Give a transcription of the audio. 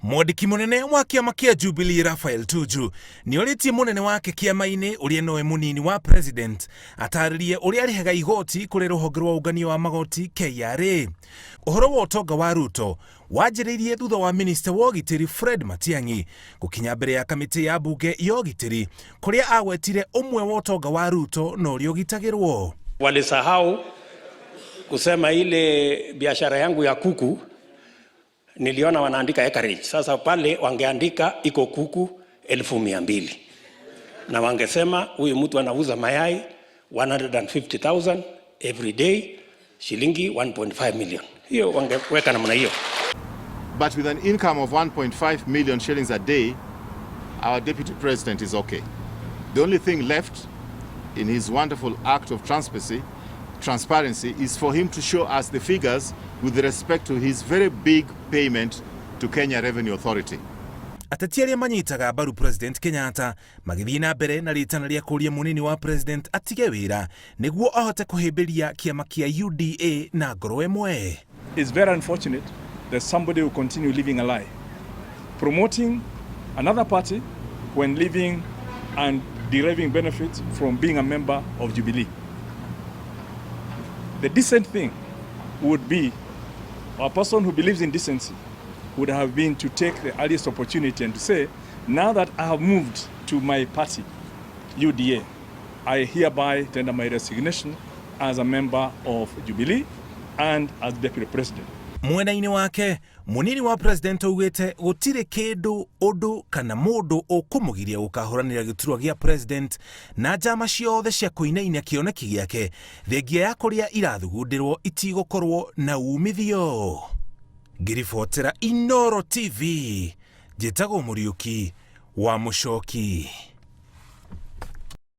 Mwandĩki mũnene wa kĩama kĩa Jubilee Raphael Tuju nĩorĩtie mũnene wake kĩama-inĩ ũrĩa nowe mũnini wa president atarĩrie ũrĩa arĩhaga igoti kũrĩ rũhonge rwa ũngania wa magoti KRA. Ũhoro wa ũtonga wa Ruto wanjĩrĩirie thutha wa minista wa ũgitĩri Fred Matiang'i gũkinya mbere ya kamĩtĩ ya mbunge ya ũgitĩri kũrĩa agwetire ũmwe wa ũtonga wa Ruto na ũrĩa ũgitagĩrwo. Walisahau kusema ile biashara yangu ya kuku niliona wanaandika acreage. Sasa pale wangeandika iko kuku 200,000 na wangesema huyu mtu anauza mayai 150,000 every day shilingi 1.5 million. Hiyo wangeweka namna hiyo. But with an income of 1.5 million shillings a day, our deputy president is okay. The only thing left in his wonderful act of transparency is for him to show us the figures with respect to his very big payment to Kenya Revenue Authority. Ateti arĩa manyitaga mbaru President Kenyatta magĩthiĩ na mbere na rĩtana rĩa kũria mũnini wa president atige wĩra nĩguo ahote kũhĩmbĩria kĩama kĩa UDA na ngoro ĩmwe. It's very unfortunate that somebody will continue living a lie, promoting another party when living and deriving benefits from being a member of Jubilee. The decent thing would be, a person who believes in decency would have been to take the earliest opportunity and to say, now that I have moved to my party, UDA, I hereby tender my resignation as a member of Jubilee and as deputy president. Mwena-inĩ wake mũnini wa president augĩte gũtirĩ kĩndũ ũndũ kana mũndũ ũkũmũgiria gũkahũranĩra gĩturwa gĩa president na njama ciothe cia kũinainia kĩoneki gĩake thengia ya kũrĩa irathugundĩrwo itigũkorwo na umithio. Ngĩribotera Inooro TV njĩtagwo Mũriũki wa Mũcoki.